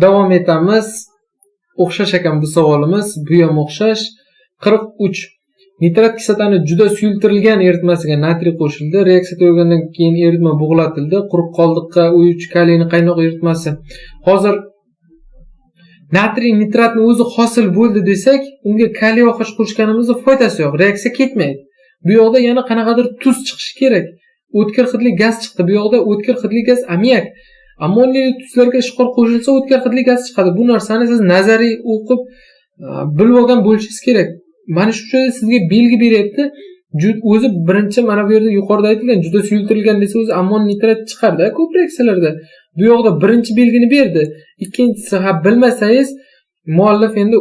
Davom etamiz. O'xshash ekan bu savolimiz, bu ham o'xshash. 43. Nitrat kislotani juda suyultirilgan eritmasiga natriy qo'shildi. Reaksiya tugagandan keyin eritma bug'latildi. Quruq qoldiqqa uyuvchi kaliyni qaynoq eritmasi. Hozir natriy nitratni o'zi hosil bo'ldi desak, unga kaliy OH qo'shganimizda foydasi yo'q, reaksiya ketmaydi. Bu yoqda yana qanaqadir tuz chiqishi kerak. O'tkir hidli gaz chiqdi. Bu yoqda o'tkir hidli gaz ammiak. Ammoniyli tuzlarga ishqor qo'shilsa o'tkir hidli gaz chiqadi. Bu narsani siz nazariy o'qib bilib olgan bo'lishingiz kerak. Mana shu joyda sizga belgi beryapti. O'zi birinchi mana bu yerda yuqorida aytilgan juda suyultirilgan desa o'zi ammoniy nitrat chiqardi ko'p reaksiyalarda. Bu yoqda birinchi belgini berdi. Ikkinchisi, ha, bilmasangiz muallif endi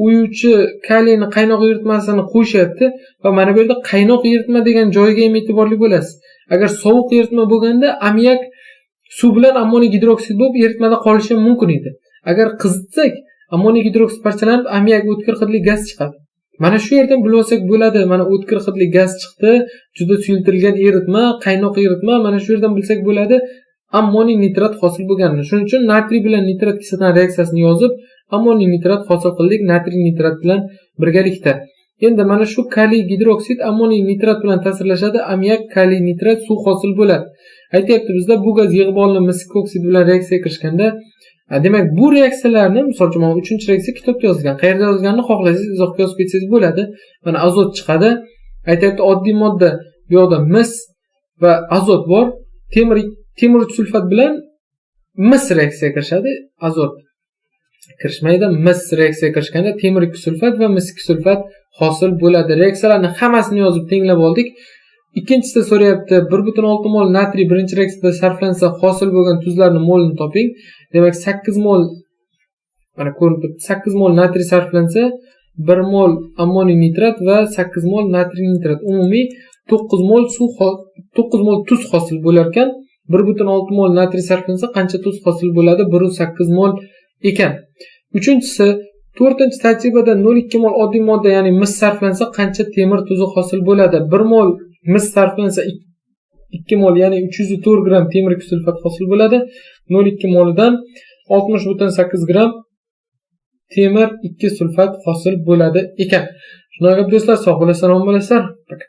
uyuvchi kaliyni qaynoq eritmasini qo'shyapti va mana bu yerda qaynoq eritma degan joyga ham e'tiborli bo'lasiz. Agar sovuq eritma bo'lganda ammiak suv bilan ammoniy gidroksid bo'lib eritmada qolishi ham mumkin edi. Agar qizitsak ammoniy gidroksid parchalanib ammiak o'tkir hidli gaz chiqadi. Mana shu yerdan bilib olsak bo'ladi. Mana o'tkir hidli gaz chiqdi, juda suyultirilgan eritma, qaynoq eritma, mana shu yerdan bilsak bo'ladi ammoniy nitrat hosil bo'lganini. Shuning uchun natriy bilan nitrat kislotani reaksiyasini yozib, ammoniy nitrat hosil qildik natriy nitrat bilan birgalikda. Endi mana shu kaliy gidroksid ammoniy nitrat bilan ta'sirlashadi, ammiak kaliy nitrat suv hosil bo'ladi. Aytyapti bizda bu gaz yig'ib olingan mis oksid bilan reaksiyaga kirishganda, demak bu reaksiyalarni, misol uchun mana 3-reaksiya kitobda yozilgan. Qayerda yozilganini xohlasangiz izohga yozib ketsangiz bo'ladi. Mana azot chiqadi. Aytyapti oddiy modda bu yoqda mis va azot bor. Temir sulfat bilan mis reaksiyaga kirishadi. Azot kirishmaydi. Mis reaksiyaga kirishganda temir 2 sulfat va mis 2 sulfat hosil bo'ladi. Reaksiyalarni hammasini yozib tenglab oldik. Ikkinchisida so'rayapti 1,6 mol natriy birinchi reaksiyada sarflansa hosil bo'lgan tuzlarni molini toping. Demak 8 mol, mana ko'rinib turibdi, 8 mol natriy sarflansa 1 mol ammoniy nitrat va 8 mol natriy nitrat, umumiy 9 mol suv, 9 mol tuz hosil bo'lar ekan. 1,6 mol natriy sarflansa qancha tuz hosil bo'ladi? 1,8 mol ekan. Uchinchisi, to'rtinchi tajribada 0,2 mol oddiy modda, ya'ni mis sarflansa qancha temir tuzi hosil bo'ladi? 1 mol mis sarflansa 2 mol, ya'ni 304 gramm temir sulfat hosil bo'ladi. 0,2 molidan 60,8 gramm temir 2 sulfat hosil bo'ladi ekan. Shunaqa do'stlar, sog' bo'lasizlar, omon bo'lasizlar. Пока.